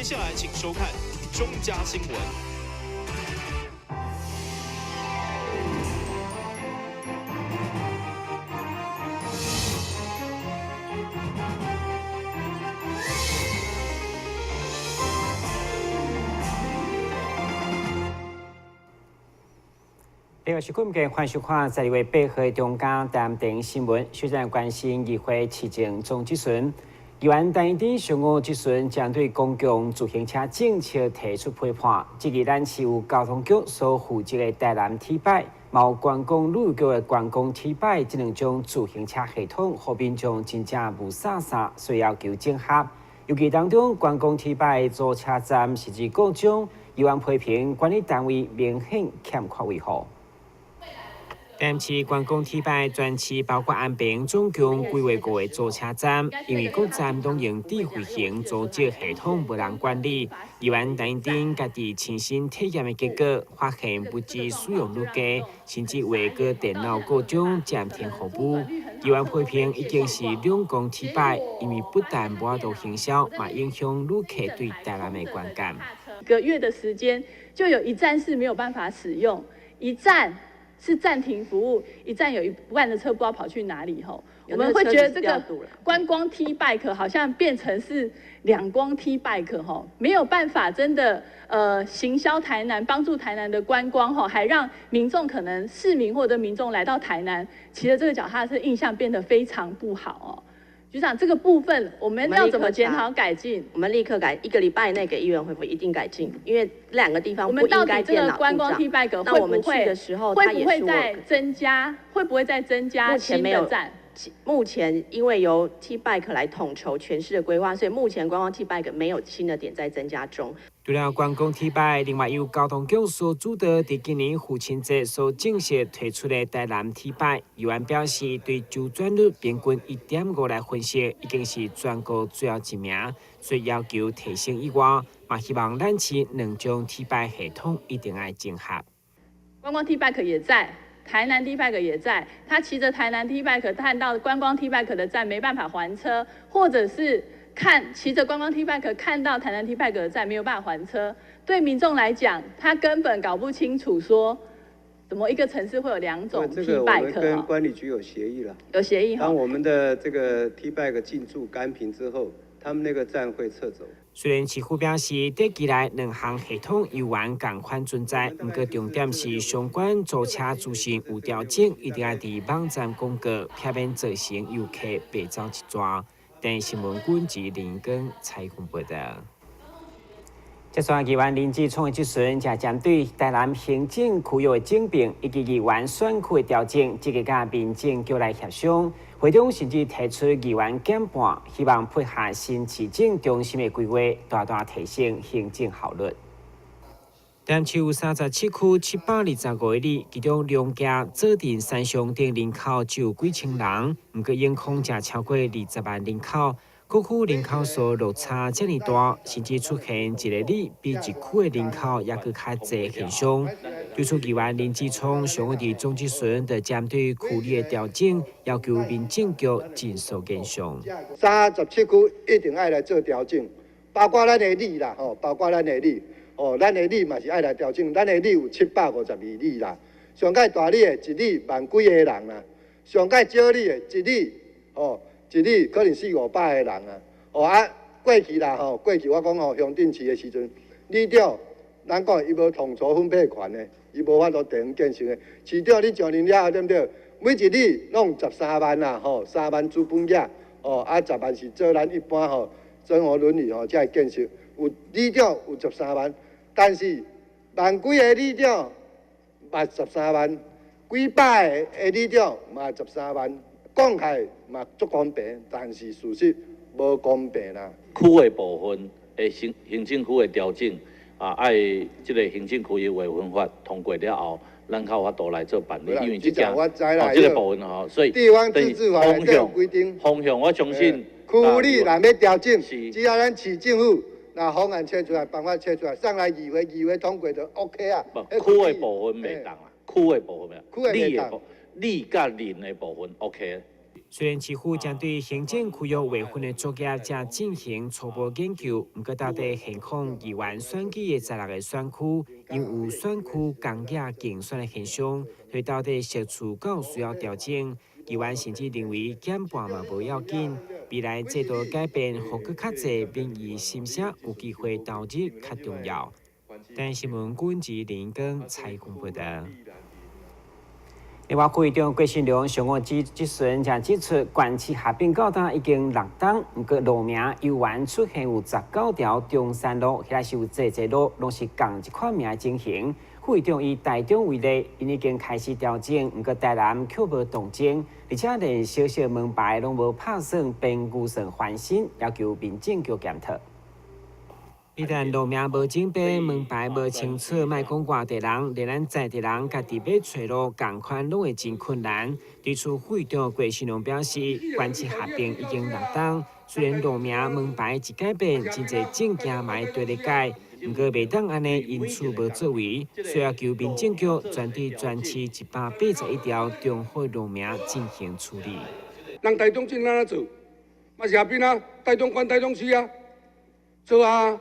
接下來請收看中嘉新聞。另外是今日歡迎收看12月8號中嘉台電新聞，首先關心議會市政總質詢。議員陳怡上午質詢針對公共自行車政策提出批判，質疑咱市有交通局所負責的台南 T 擺，嘛有觀光旅遊局的觀光 T 擺，這兩種自行車系統，予民眾真正霧煞煞，需要求整合。尤其當中觀光 T 擺租車站實施故障，議員批評管理單位明顯欠缺維護。台南市觀光 T 擺全市包括安平總共規劃五個租車站，因為各站攏用智慧型租借系統，無人管理。議員陳怡貞家己親身體驗的結果，發現不止使用率低，甚至有個電腦故障暫停服務。議員批評已經是兩光 T 擺，因為不但無法度行銷，嘛影響旅客對台南的觀感。一個月的時間，就有一站是沒有辦法使用，一站是暫停服務，一站有一半的車不知道跑去哪裡吼。我們會覺得這個觀光 T bike 好像變成是兩光 T bike 吼，沒有辦法真的行銷台南，幫助台南的觀光吼，還讓民眾可能市民或者民眾來到台南騎了這個腳踏車，印象變得非常不好哦。局長，這個部分我們要怎麼檢討改進？我們立刻改，一個禮拜內給議員回復，一定改進。因為兩個地方我們到底這個觀光 T bike 會不會會不會再增加？會不會再增加新的站？目前因為由 T bike 來統籌全市的規劃，所以目前觀光 T bike 沒有新的點在增加中。除了觀光 T 擺，另外由交通局所主導，佇今年父親節所正式推出的台南 T 擺，議員表示對周轉率平均1.5來分析，已經是全國最後一名，所以要求提升以外，嘛希望咱市兩種 T 擺系統一定愛整合。觀光 T bike 也在。台南 T bike 也在，他騎着台南 T bike 看到觀光 T bike 的站沒辦法還車，或者是看騎着觀光 T bike 看到台南 T bike 的站沒有辦法還車，對民眾來講，他根本搞不清楚說，怎麼一個城市會有兩種 T bike。這個我們跟管理局有協議了，有協議。當我們的這個 T bike 進駐安平之後，他們那個站會撤走。雖然市府表示，短期內兩項系統猶原仝款存在，毋過重點是相關租車資訊有調整，一定愛佇網站公告，避免造成遊客白走一逝。電視新聞軍記林根采訪報道。接下來，議員林志聰的質詢，就針對台南行政區域的整併以及議員選區的調整，積極佮民政局來協商。會中甚至提出議員減半，希望配合新市政中心的規劃，大大提升行政效率。台南市有37區725個里，其中龍崎、左鎮、三鄉等人口只有幾千人，毋過影響則超過20萬人口。各區人口數落差遮爾大，甚至出現一個里比一區的人口猶閣較濟現象。對此，議員林志聰上午佇總質詢，就針對區里的調整，要求民政局盡速研商。37區一定愛來做調整，包括咱的里啦，吼，包括咱的里，哦，咱的里嘛是愛來調整，咱的里有752里啦，上蓋大里的一里萬幾個人啦，上蓋少里的一里，哦。一里可能四五百個人啊，哦啊，過去啦吼，過去我講吼，鄉鎮市的時陣，里長，咱講伊無統籌分配權的，伊無法度地方建設的。市長你上任了後對毋對？每一里攏有13萬啦吼，3萬資本額，哦啊10萬是做咱一般吼生活倫理吼才會建設。有里長有十三萬，但是萬幾个里長嘛十三萬，幾百个的里長嘛十三萬。講起來嘛足公平，但是事實無公平啦。區的部分的行政區的調整啊，愛這個行政區域劃分法通過了後，咱較有法度來做辦理，因為這件哦這個部分吼，所以地方自治法內底有規定，方向我相信區里若欲調整，只要咱市政府若方案提出來，辦法提出來，送來議會，議會通過就 OK 啊。無區的部分袂動啦，區的部分，區的袂動。里佮鄰的部分 OK。雖然市府將對行政區域劃分的作業正進行初步研究，毋過到底現況議員選舉的16個選區，因有選區工業競選的現象，所以到底設處夠需要調整。議員甚至認為減半嘛無要緊，未來制度改變，予閣較濟民意心聲有機會投入較重要。台視新聞軍事林根採訪報道。另外，副議長郭信良上午質詢，就指出，縣市合併到今已經6冬，毋過路名猶原出現有19條中山路，抑是有濟濟路，攏是仝一款名情形。副議長以台中為例，𪜶已經開始調整，毋過台南卻無動靜，而且連小小門牌攏無拍算編預算翻新，要求民政局檢討。一旦路名無整編，門牌無清楚，莫講外地人，連咱在地人家己欲揣路，仝款攏會真困難。對此，副議長郭信良表示，縣市合併已經6冬，雖然路名門牌一改變，真濟證件嘛愛綴咧改，毋過袂當按呢因此無作為，所以要求民政局專對全市181條重複路名進行處理。人台中鎮按怎做？嘛是合併啊，台中縣、台中市啊，做啊。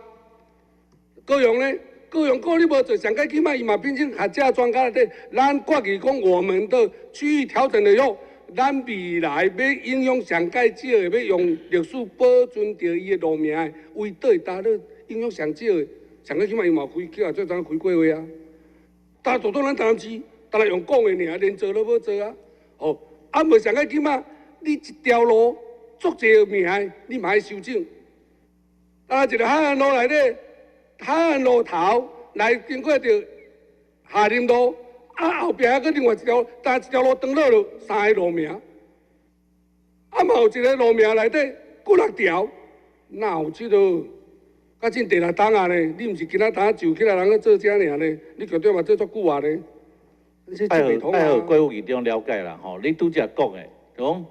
高雄呢？高雄過你無做，上蓋起碼伊嘛聘請學者專家內底，咱決議講我們的區域調整了以後，咱未來欲影響上蓋少的，欲用歷史保存著伊的路名的，為佗搭咧影響上少的，上蓋起碼伊嘛開叫做怎開過會啊？但做到咱台南市，單來用講的爾，連做都無做啊！吼，啊無上蓋起碼你一條路足濟名的，你嘛愛修整。啊，一個海岸路內底。海岸路頭來經過著下林路，啊後壁還閣另外一條，但一條路長落落三個路名，啊嘛有一個路名內底幾六條，哪有這個？較進第六冬啊呢？你毋是今仔當就起來人咧做這爾呢？你局長嘛做足久啊呢？愛予愛予郭副議長了解啦吼，你拄才講的，講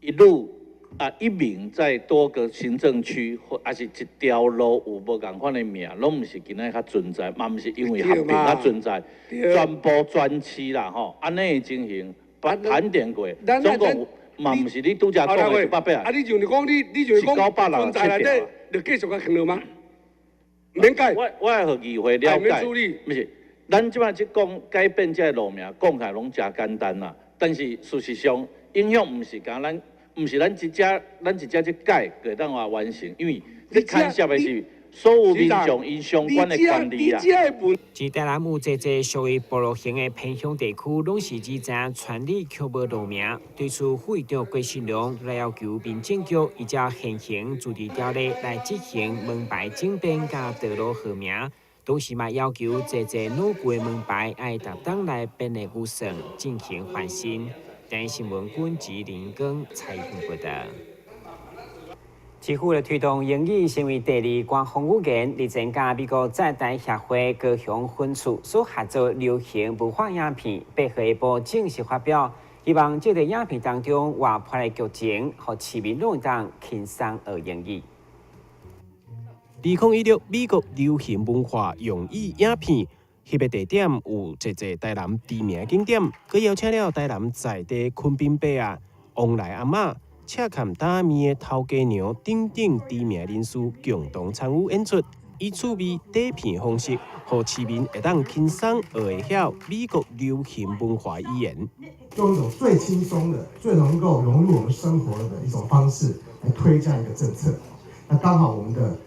一路。啊，一名在多個行政區，或抑是一條路有無仝款的名，攏毋是今仔較存在，嘛毋是因為合併較存在，全部全市啦吼，按呢的情形，捌盤點過，總共嘛毋是你拄才講的180。啊，你就是講你，你就是講存在內底，就繼續共囥落嗎？毋免改。我愛予議會了解，毋是，咱這擺這講改變這個路名，講起來攏誠簡單啦，但是事實上影響毋是干咱。毋是咱一隻去改，就會當話完成，因為這牽涉的是所有民眾𪜶相關的權利啊。佇台南有濟濟屬於部落型的偏鄉地區，攏是只知影村里卻無路名。對此，副議長郭信良來要求民政局依照現行自治條例來執行門牌整編佮道路號名，同時嘛要求濟濟老舊的門牌愛逐冬來編的預算進行翻新。台視新聞軍吉林根採訪報道。市府咧推動英語成為第二官方語言，日前佮美國在台協會高雄分處所合作流行文化影片，8號下晡正式發表，希望這個影片當中活潑的劇情，予市民攏會當輕鬆學英語。2016美國流行文化用語影片。翕的地點有濟濟台南知名景點，閣邀請了台南在地崑濱伯仔、王來阿媽、赤崁擔麵的頭家娘等等知名人士共同參與演出，以趣味短片方式，予市民會當輕鬆學會曉美國流行文化語言。用一種最輕鬆的、最能夠融入我們生活的一種方式來推這樣一個政策。那剛好我們的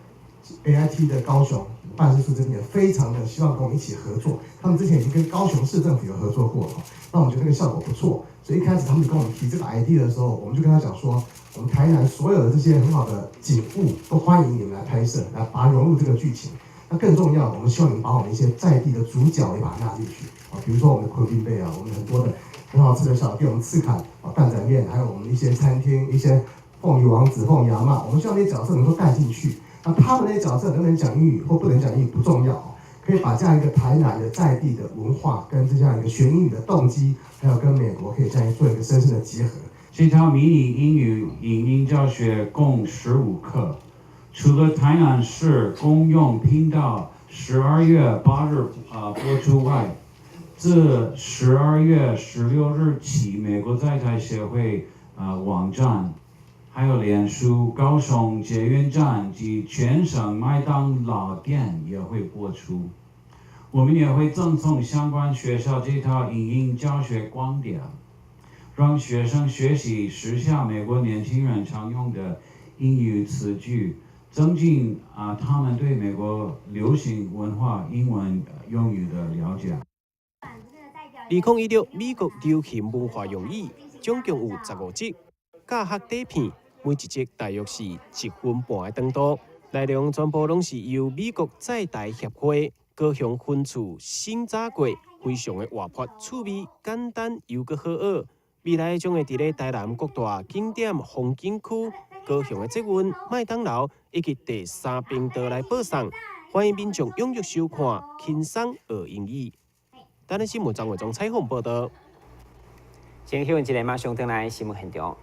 AIT 的高雄辦事處這邊也非常的希望跟我們一起合作，他們之前已經跟高雄市政府有合作過了，那我們覺得那個效果不錯，所以一開始他們就跟我們提這個 idea 的時候，我們就跟他講說，我們台南所有的這些很好的景物都歡迎你們來拍攝，來把它融入這個劇情。那更重要，我們希望你們把我們一些在地的主角也把它納進去啊，比如說我們的崑濱伯啊，我們很多的很好吃的小店，我們赤崁啊擔仔麵，還有我們一些餐廳，一些鳳梨王子、鳳梨阿嬤，我們希望這些角色能夠帶進去。那他們那些角色能不能講英語或不能講英語不重要，可以把這樣一個台南的在地的文化跟這樣一個學英語的動機，還有跟美國可以這樣做一個深深的結合。這套迷你英語影音教學共15課，除了台南市公用頻道12月8日播出外，自12月16日起，美國在台協會网站，还有脸书高雄捷运站及全省麦当劳店也会播出。我们也会赠送相关学校这套影音教学光碟，让学生学习时下美国年轻人常用的英语词句，增进他们对美国流行文化英文用语的了解。2016美國流行文化用語總共有15集教學短片，每一集大約是1分半的長度，內容全部攏是由美國在台協會高雄分處審查過，非常的活潑趣味、簡單又閣好學。未來將會佇咧台南各大景點、風景區、高雄的捷運、麥當勞以及第三頻道來播送，歡迎民眾踴躍收看，輕鬆學英語。台南新聞張偉忠採訪報道。先休息一下，馬上轉來新聞現場。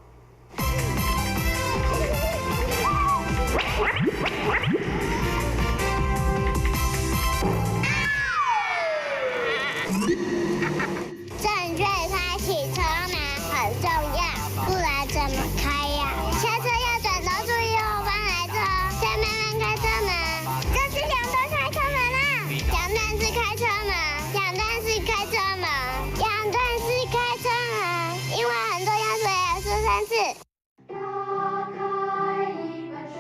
正確開啟車門很重要，不然怎麼開呀？下車要轉頭注意後方來車，再慢慢開車門。這是兩段開車門啦，兩段式開車門，兩段式開車門，兩段式開車門，因為很重要，所以要說三次。打開一本書，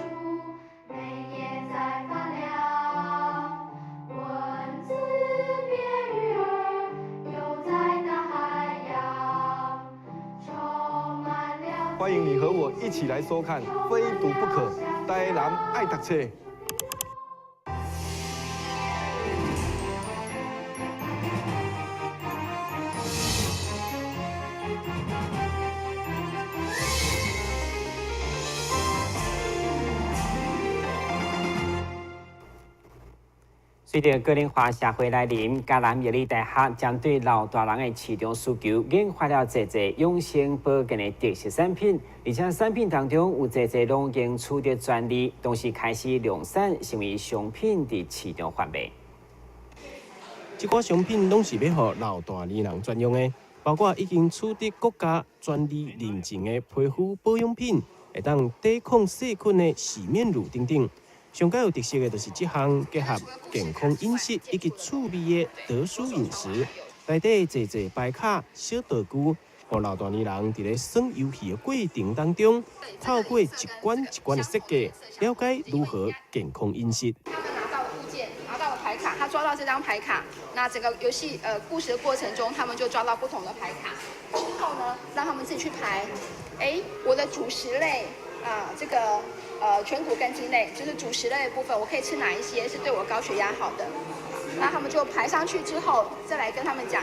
每頁在發亮，文字變魚兒，游在大海洋，充滿了。歡迎你和我一起來收看《非讀不可》，台南愛讀冊。隨著高齡化社會來臨，嘉南藥理大學針對老大人的市場需求，研發了濟濟養生保健的特色產品，而且產品當中有濟濟攏已經取得專利，同時開始量產成為商品佇市場販賣。這寡商品攏是欲予老大年人專用的，包括已經取得國家專利認證的皮膚保養品，會當抵抗細菌的洗面乳等等。上較有特色的就是這項結合健康飲食以及趣味的特殊飲食，內底濟濟牌卡、小道具，予老大年人佇咧耍遊戲的過程當中，透過一關一關的設計，了解如何健康飲食。他們拿到了物件，拿到了牌卡，他抓到這張牌卡，那整個遊戲故事的過程中，他們就抓到不同的牌卡，之後呢，讓他們自己去排。我的主食類啊，這個。全穀根莖類就是主食類的部分，我可以吃哪一些是對我高血壓好的？那他們就排上去之後，再來跟他們講，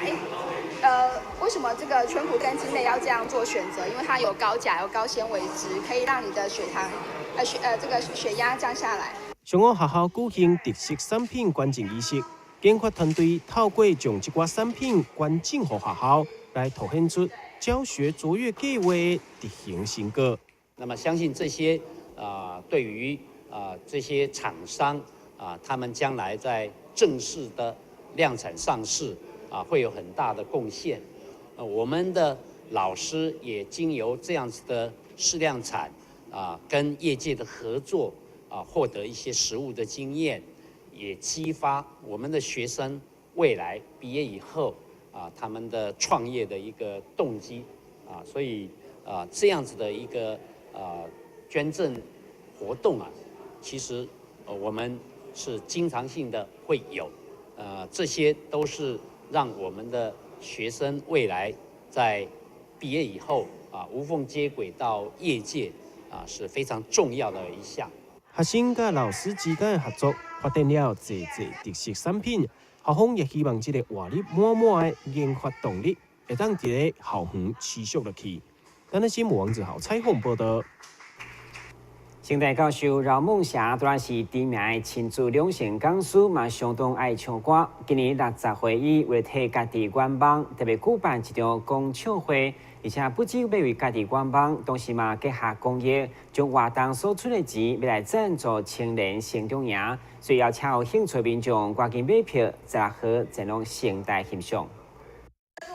為什麼這個全穀根莖類要這樣做選擇？因為它有高鉀、有高纖維質，可以讓你的血糖，這個血壓降下來。上午學校舉行特色產品捐贈儀式，研發團隊透過將這寡產品捐贈予學校，來凸顯出教學卓越計劃的執行成果。那麼相信這些。對於這些廠商他們將來在正式的量產上市會有很大的貢獻。我們的老師也經由這樣子的試量產跟業界的合作獲得一些實務的經驗，也激發我們的學生未來畢業以後他們的創業的一個動機所以這樣子的一個捐贈活動其實我們是經常性的會有，這些都是讓我們的學生未來在畢業以後無縫接軌到業界是非常重要的一項。學生佮老師之間的合作，發展了濟濟特色產品。校方也希望這個活力滿滿的研發動力，會當佇咧校園持續落去。台南新聞王子豪採訪報道。清大教授饒孟俠拄仔是知名的親子兩性講師，嘛相當愛唱歌。今年60歲，伊為替家己願望，特別舉辦一場講唱會，而且不只欲為家己願望，同時嘛結合公益，將活動所出的錢欲來贊助青年成長營，所以邀請有興趣民眾趕緊買票，16號前往成大欣賞。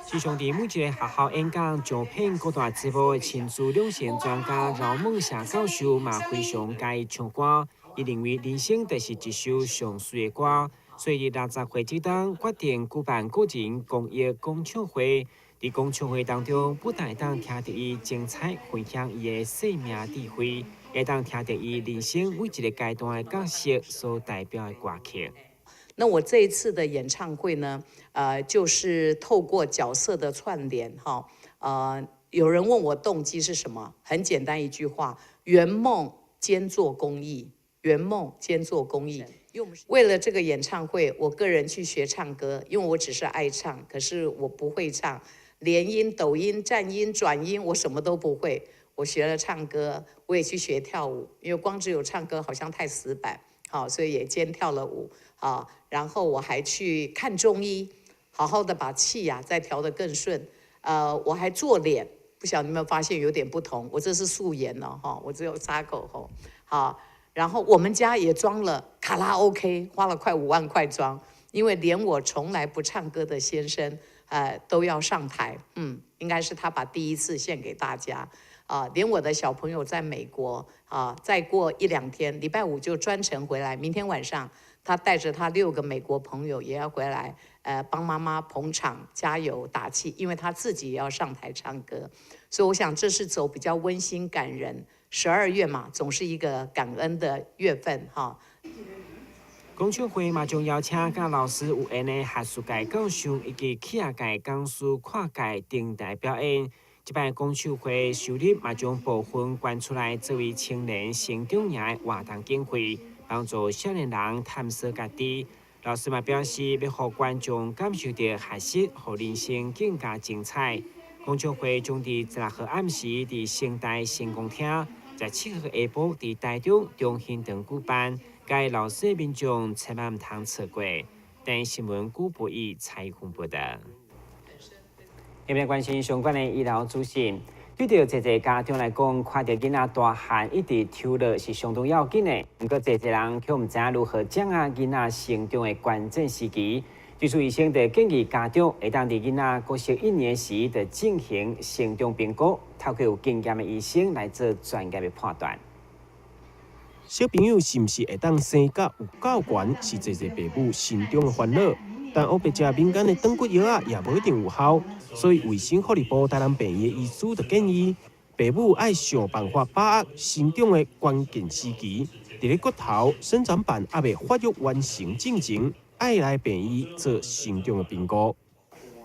時常佇每一個學校演講，獎遍各大節目的親子兩性專家饒夢霞教授嘛非常佮意唱歌。伊認為人生就是一首上媠的歌，所以佇60歲這冬決定舉辦個人公益講唱會。佇講唱會當中，不但會當聽著伊精彩分享伊的生命智慧，會當聽著伊人生每一個階段的角色所代表的歌曲。那我這一次的演唱會呢，就是透過角色的串聯，哈，有人問我動機是什麼？很簡單一句話：圓夢兼做公益，圓夢兼做公益。為了這個演唱會，我個人去學唱歌，因為我只是愛唱，可是我不會唱，連音、抖音、顫音、轉音，我什麼都不會。我學了唱歌，我也去學跳舞，因為光只有唱歌好像太死板，好，所以也兼跳了舞。啊，然後我還去看中醫，好好的把氣呀再調得更順。我還做臉，不曉得你有沒有發現有點不同？我這是素顏哦，哈，我只有擦口紅。好，然後我們家也裝了卡拉 OK，花了快5萬塊裝，因為連我從來不唱歌的先生，都要上台。應該是他把第一次獻給大家。啊，連我的小朋友在美國啊，再過一兩天，禮拜五就專程回來，明天晚上。他帶着他6個美國朋友也要回來，幫媽媽捧場、加油打氣，因為他自己也要上台唱歌，所以我想這是走比較溫馨感人。12月嘛，總是一個感恩的月份，哈。講唱會嘛，將邀請佮老師有緣的學術界教授以及企業界講師跨界登台表演。這擺講唱會收入嘛，將部分捐出來作為青年成長營的活動經費，幫助少年人探索家己。老師嘛表示，欲予觀眾感受著學習，予人生更加精彩。講唱會將佇16號暗時佇成大成功廳，17號下晡佇台中中興堂舉辦，該老師的民眾千萬毋通錯過。台視新聞古博義採訪報導。下面關心相關的醫療資訊。對著濟濟家長來講，看著囡仔大漢一直抽落是相當要緊的。毋過濟濟人卻毋知影如何掌握囡仔成長的關鍵時期。對此醫生就建議家長會當佇囡仔國小一年時就進行成長評估，透過有經驗的醫生來做專業的判斷。小朋友是毋是會當生甲有夠懸，是濟濟爸母心中的煩惱。但烏白食民間的斷骨藥仔也無一定有效，所以衛生福利部台南病院的醫師就建議，爸母愛想辦法把握成長的關鍵時期，佇咧骨頭生長板猶未發育完成進前，愛來病院做成長的評估。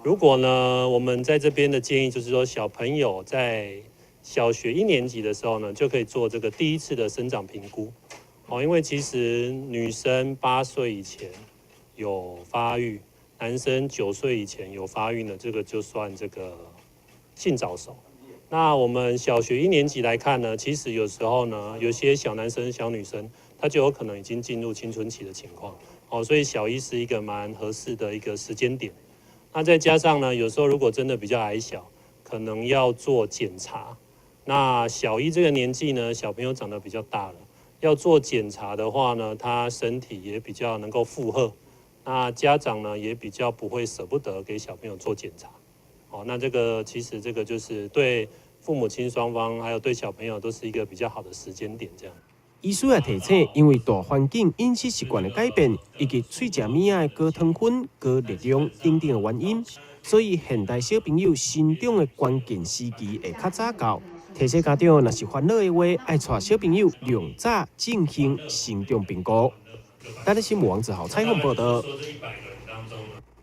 如果呢，我們在這邊的建議就是說，小朋友在小學一年級的時候呢，就可以做這個第一次的生長評估。哦，因為其實女生8歲以前有發育，男生9歲以前有發育呢，這個就算這個性早熟。那我們小學一年級來看呢，其實有時候呢，有些小男生、小女生，他就有可能已經進入青春期的情況。哦，所以小一是一個蠻合適的一個時間點。那再加上呢，有時候如果真的比較矮小，可能要做檢查。那小一這個年紀呢，小朋友長得比較大了，要做檢查的話呢，他身體也比較能夠負荷。那家長呢，也比較不會捨不得給小朋友做檢查。哦，那這個其實這個就是對父母親雙方，還有對小朋友都是一個比較好的時間點，這樣。醫師也提醒，因為大環境、飲食習慣的改變，以及喙食物仔的高糖分、高熱量等等的原因，所以現代小朋友成長的關鍵時期會較早到。提醒家長，若是煩惱的話，愛帶小朋友量早進行成長評估。台視新聞王子豪採訪報道。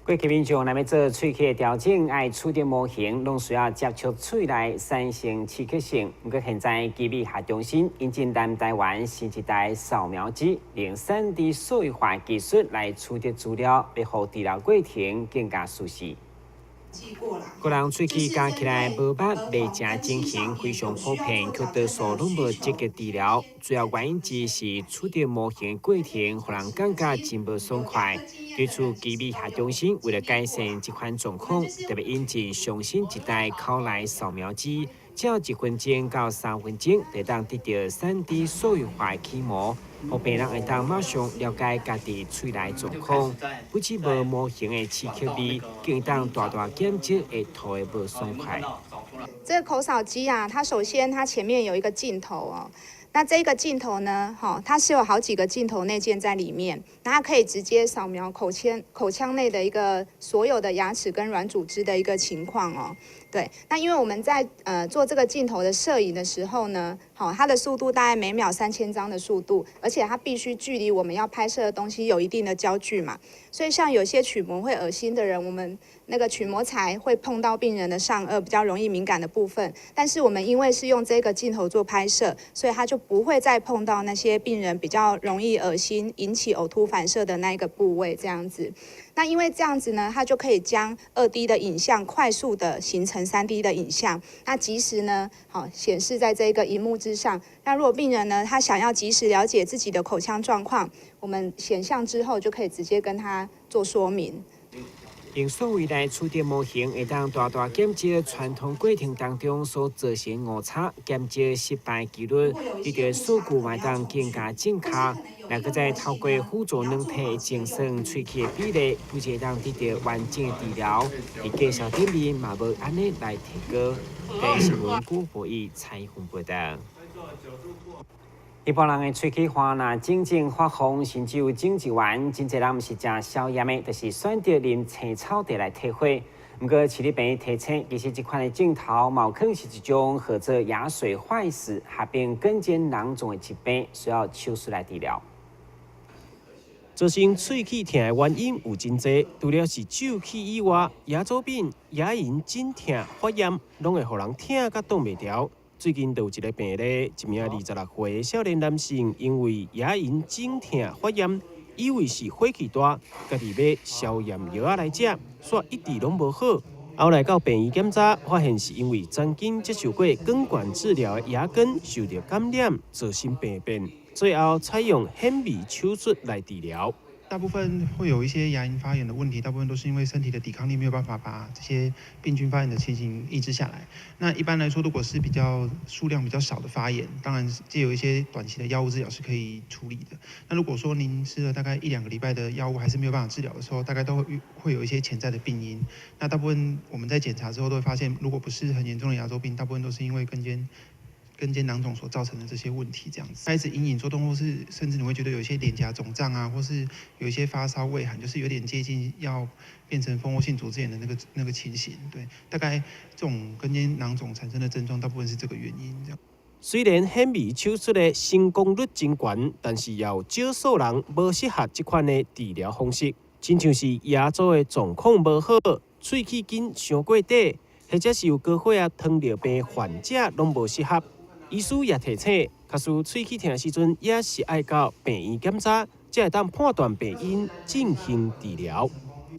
過去民眾若欲做喙齒的調整，愛取得模型，攏需要接觸喙內產生刺激性。毋過現在肌美學中心引進南台灣新一代掃描機，用3D 數位化技術來取得資料，欲予治療過程更加舒適。個人喙齒咬起來無肉、袂誠整形，非常普遍，卻多數攏無積極治療。主要原因之一是取得模型的過程，予人感覺真無爽快。對此，肌美學中心為了改善這款狀況，特別引進上新一代口內掃描機，只要1分鐘到3分鐘，就會當得著3D 數位化的起模，予病人會當馬上了解家己喙內狀況。不止無模型的刺激味，更會當大大減少會吐的無爽快。這個口掃機啊，它首先它前面有一個鏡頭哦。那這個鏡頭呢，它是有好幾個鏡頭內建在裡面，那它可以直接掃描口腔內的一個所有的牙齒跟軟組織的一個情況哦。對，那因為我們在做這個鏡頭的攝影的時候呢，它的速度大概每秒3000張的速度，而且它必須距離我們要拍攝的東西有一定的焦距嘛，所以像有些取模會噁心的人，我們那個取模材會碰到病人的上顎比較容易敏感的部分，但是我們因為是用這個鏡頭做拍攝，所以它就不會再碰到那些病人比較容易噁心引起嘔吐反射的那一個部位，這樣子。那因為這樣子呢，它就可以將2D 的影像快速的形成3D 的影像，那即時呢，顯示在這個螢幕之上。那如果病人呢，他想要及時了解自己的口腔狀況，我們顯像之後就可以直接跟他做說明。用數位來取代模型，會當大大減少傳統過程當中所造成誤差，減少失敗幾率，得著數據嘛會當更加正確。若閣再透過輔助軟體精算喙齒的比例，不只會當得著完整的治療，佇價數頂面嘛無按呢來提高。台視新聞古博義採訪報導。一般人的喙齒花若真正發紅，甚至有整一圓，真濟人毋是食消炎的，就是選擇啉青草茶來退火。毋過市立病院提醒，其實這款的症頭，嘛有可能是一種號做牙髓壞死合併根尖囊腫的疾病，需要手術來治療。造成喙齒疼的原因有真濟，除了是蛀齒以外，牙周病、牙齦緊疼、發炎，攏會予人疼甲擋袂牢。最近就有一个病例，一名26歲的少年男性，因為牙齦緊疼發炎，以為是火氣大，家己買消炎藥仔來食，煞一直攏無好。後來到病院檢查，發現是因為曾經接受過根管治療的牙根受著感染，造成病變，最後採用顯微手術來治療。大部分會有一些牙齦發炎的問題，大部分都是因為身體的抵抗力沒有辦法把這些病菌發炎的情形抑制下來。那一般來說，如果是比較數量比較少的發炎，當然藉由一些短期的藥物治療是可以處理的。那如果說您吃了大概一兩個禮拜的藥物還是沒有辦法治療的時候，大概都會有一些潛在的病因。那大部分我們在檢查之後都會發現，如果不是很嚴重的牙周病，大部分都是因為根尖囊腫所造成的這些問題，這樣子開始隱隱作痛，或是甚至你會覺得有一些臉頰腫脹啊，或是有一些發燒畏寒，就是有點接近要變成蜂窩性組織炎的那個情形。對，大概這種根尖囊腫產生的症狀，大部分是這個原因。這樣。雖然顯微手術的成功率真懸，但是也有少數人無適合這款的治療方式，親像是牙周的狀況無好，喙齒筋傷過短，或者是有高血壓、糖尿病患者，攏無適合。醫師也提醒，假使喙齒疼時陣，也是愛到病院檢查，才會當判斷病因，進行治療。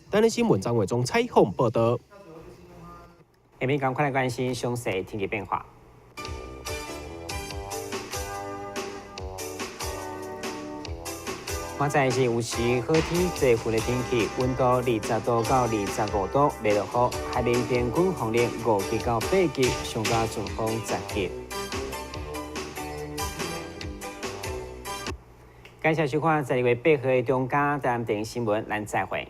台視新聞張偉忠採訪報導。下面趕快來關心詳細天氣變化。現在是有時好天濟雲的天氣，溫度20度到25度，袂落雨。海面平均風力5級到8級，上加陣風10級。感謝收看12月8號的中嘉台南電視新聞，咱再會。